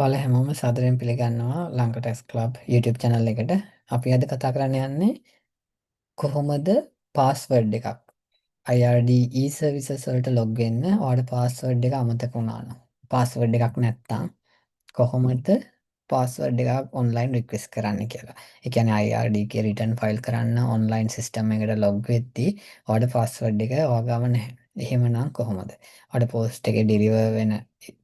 ඔයාලා හැමෝම සාදරයෙන් පිළිගන්නවා Lanka tax club YouTube channel එකට. අපි අද කතා කරන්න යන්නේ කොහොමද පාස්වර්ඩ් එකක් IRD e-services වලට ලොග් වෙන්න ඔයාලට පාස්වර්ඩ් එක අමතක වුණා නම්, පාස්වර්ඩ් එකක් නැත්තම් කොහොමද පාස්වර්ඩ් එකක් ඔන්ලයින් රික්වෙස්ට් කරන්න කියලා. ඒ කියන්නේ IRD එකේ රිටර්න් ෆයිල් කරන්න ඔන්ලයින් සිස්ටම් එකට ලොග් වෙද්දී ඔයාලට පාස්වර්ඩ් එක ඔයා ගාව නැහැ. එහෙමනම් කොහොමද? ඔයාලට පෝස්ට් එකේ ඩෙලිවර් වෙන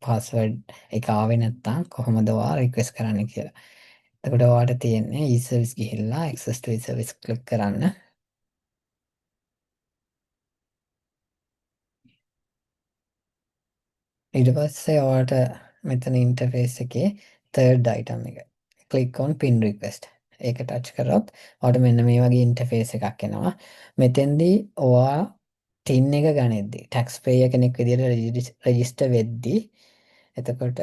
පාස්වර්ඩ් එක ආවේ නැත්තම් කොහොමද ඔයා රික්වෙස්ට් කරන්න කියලා. එතකොට ඔයාලට තියෙන්නේ e-service ගිහිල්ලා access to e-service click කරන්න. ඊට පස්සේ ඔයාලට මෙතන ඉන්ටර්ෆේස් එකේ third item එක click on pin request, ඒක ටච් කරොත් ඔයාලට මෙන්න මේ වගේ ඉන්ටර්ෆේස් එකක් එනවා. මෙතෙන්දී ඔයා ටින් එක ගනිද්දි, ටැක්ස් පේයර් කෙනෙක් විදිහට රෙජිස්ටර් වෙද්දි, එතකොට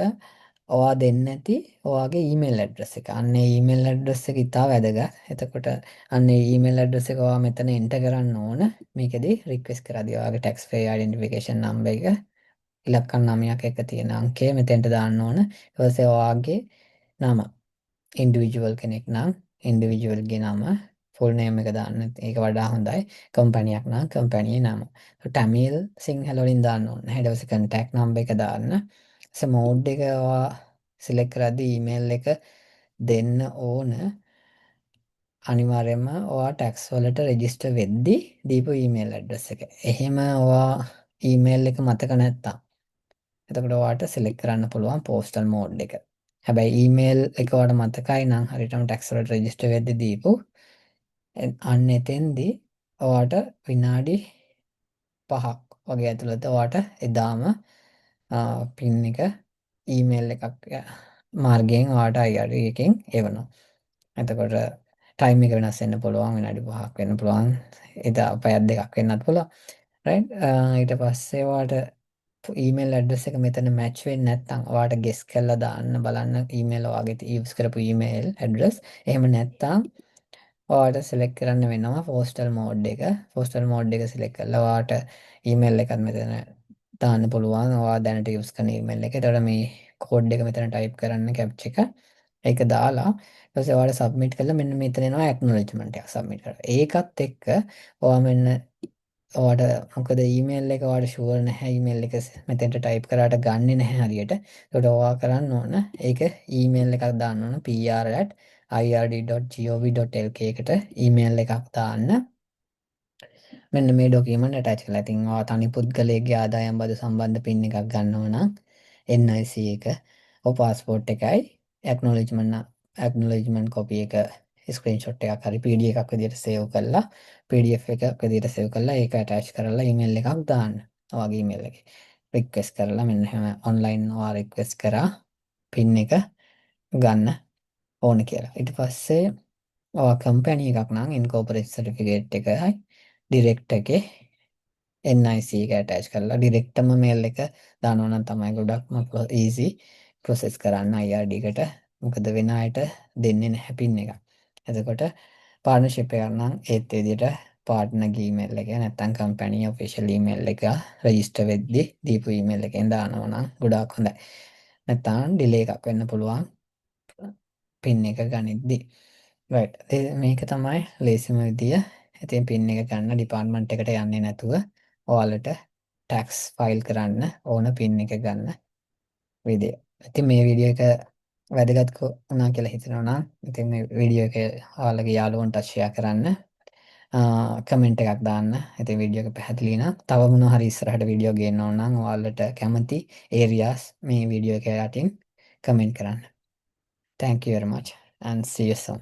ඔයා දෙන්නේ නැති ඔයාගේ ඊමේල් ඇඩ්‍රස් එක. අන්න ඒ ඊමේල් ඇඩ්‍රස් එක ඉතා වැදගත්. එතකොට අන්න ඒ ඊමේල් ඇඩ්‍රස් එක ඔයා මෙතන එන්ටර් කරන්න ඕන. මේකෙදි රික්වෙස්ට් කරද්දී ඔයාගේ ටැක්ස් පේයර් අයිඩෙන්ටිෆිකේෂන් නම්බර් එක, ඉලක්කම් 9ක් එක තියෙන අංකය මෙතෙන්ට දාන්න ඕන. ඊට පස්සේ ඔයාගේ නම, ඉන්ඩිවිජුවල් කෙනෙක් නම් ඉන්ඩිවිජුවල්ගේ නම ෆුල් නේම් එක දාන්න. ඒක වඩා හොඳයි. කම්පැනියක් නම් කම්පැනි නම. ටැමිල් සිංහල වලින් දාන්න ඕනේ. ඊට පස්සේ කන්ටැක්ට් නම්බර් එක දාන්න. ඊට මෝඩ් එක ඔයා සිලෙක්ට් කරද්දී ඊමේල් එක දෙන්න ඕන. අනිවාර්යයෙන්ම ඔයා ටැක්ස් වලට රෙජිස්ටර් වෙද්දී දීපු ඊමේල් ඇඩ්‍රස් එක. එහෙම ඔයා ඊමේල් එක මතක නැත්තම්, එතකොට ඔයාට සිලෙක්ට් කරන්න පුළුවන් පෝස්ටල් මෝඩ් එක. හැබැයි ඊමේල් එක ඔයාට මතකයි නම් හරියටම ටැක්ස් වලට රෙජිස්ටර් වෙද්දී දීපු, අන්න එතෙන්දී ඔයාට විනාඩි 5ක් වගේ ඇතුළත ඔයාට එදාම පින් එක ඊමේල් එකක් මාර්ගයෙන් ඔයාට IRD එකෙන් එවනවා. එතකොට ටයිම් එක වෙනස් වෙන්න පුළුවන්, විනාඩි 5ක් වෙන්න පුළුවන්, එදා පැයක් දෙකක් වෙන්නත් පුළුවන්. රයිට්, ඊට පස්සේ ඔයාට ඊමේල් ඇඩ්‍රස් එක මෙතන මැච් වෙන්නේ නැත්නම් ඔයාට ගෙස් කරලා දාන්න බලන්න ඊමේල්, ඔයාගේ යූස් කරපු ඊමේල් ඇඩ්‍රස්. එහෙම නැත්නම් ඔයාට සිලෙක්ට් කරන්න වෙනවා පෝස්ටල් මෝඩ් එක. පෝස්ටල් මෝඩ් එක සිලෙක්ට් කරලා ඔයාට ඊමේල් එකත් මෙතන දාන්න පුළුවන්. ඔයා දැනට යූස් කරන ඊමේල් එක. එතකොට මේ කෝඩ් එක මෙතන ටයිප් කරන්න, කැප්චා එක. ඒක දාලා ඊට පස්සේ ඔයාලා සබ්මිට් කරලා මෙන්න මෙතන එනවා ඇක්නොලෙජ්මන්ට් එකක් සබ්මිට් කරලා. ඒකත් එක්ක ඔයා මෙන්න ඔයාට, මොකද ඊමේල් එක ඔයාට ෂුවර් නැහැ, ඊමේල් එක මෙතෙන්ට ටයිප් කරාට ගන්නෙ නැහැ හරියට. ඒකට ඔයා කරන්න ඕන ඒක ඊමේල් එකක් දාන්න ඕන, pr@ird.gov.lk එකට ඊමේල් එකක් දාන්න. මෙන්න මේ ඩොකියුමන්ට් ඇටච් කරලා. ඉතින් ඔයා තනි පුද්ගලයෙක්ගේ ආදායම් බදු සම්බන්ධ පින් එකක් ගන්නව නම් NIC එක, ඔය පාස්පෝර්ට් එකයි, ඇක්නොලෙජ්මන්ට් ඇක්නොලෙජ්මන්ට් කොපි එක ස්ක්‍රීන්ෂොට් එකක් හරි PDF එකක් විදිහට සේව් කරලා, PDF එකක් විදිහට සේව් කරලා ඒක ඇටච් කරලා ඊමේල් එකක් දාන්න. ඔයාගේ ඊමේල් එකේ. රික්වෙස්ට් කරලා මෙන්න එහෙම ඔන්ලයින් ඔයා රික්වෙස්ට් කරා පින් එක ගන්න ඕන කියලා. ඊට පස්සේ ඔයා කම්පැනි එකක් නම් ඉන්කෝපරේට් සර්ටිෆිකේට් එකයි ඩිරෙක්ටර් එකේ NIC එක ඇටච් කරලා ඩිරෙක්ට්ම මේල් එක දානවා නම් තමයි ගොඩක්ම ඊසි ප්‍රොසෙස් කරන්න IRD එකට. මොකද වෙන අයට දෙන්නේ නැහැ පින් එක. එතකොට පාර්ට්නර්ෂිප් එකක් නම් ඒත් ඒ විදිහට පාර්ට්නර්ගේ ඊමේල් එක නැත්නම් කම්පැනි ඔෆිෂියල් ඊමේල් එක රෙජිස්ටර් වෙද්දි දීපු ඊමේල් එකෙන් දානවා නම් ගොඩාක් හොඳයි. නැත්නම් ඩිලේ එකක් වෙන්න පුළුවන් පින් එක ගනිද්දි. රයිට්, මේක තමයි ලේසිම විදිය. ඉතින් පින් එක ගන්න ඩිපාර්ට්මන්ට් එකට යන්නේ නැතුව ඔයාලට ටැක්ස් ෆයිල් කරන්න ඕන පින් එක ගන්න විදිය. ඉතින් මේ වීඩියෝ එක වැදගත් වුණා කියලා හිතනවා නම්, ඉතින් මේ වීඩියෝ එක ඔයාලගේ යාළුවන්ට ෂෙයා කරන්න, කමෙන්ට් එකක් දාන්න. ඉතින් වීඩියෝ එක පැහැදිලි නම්, තව මොනවා හරි ඉස්සරහට වීඩියෝ ගේන්න ඕන නම් ඔයාලට කැමති ඒරියාස් මේ වීඩියෝ එක යටින් කමෙන්ට් කරන්න. Thank you very much and see you soon.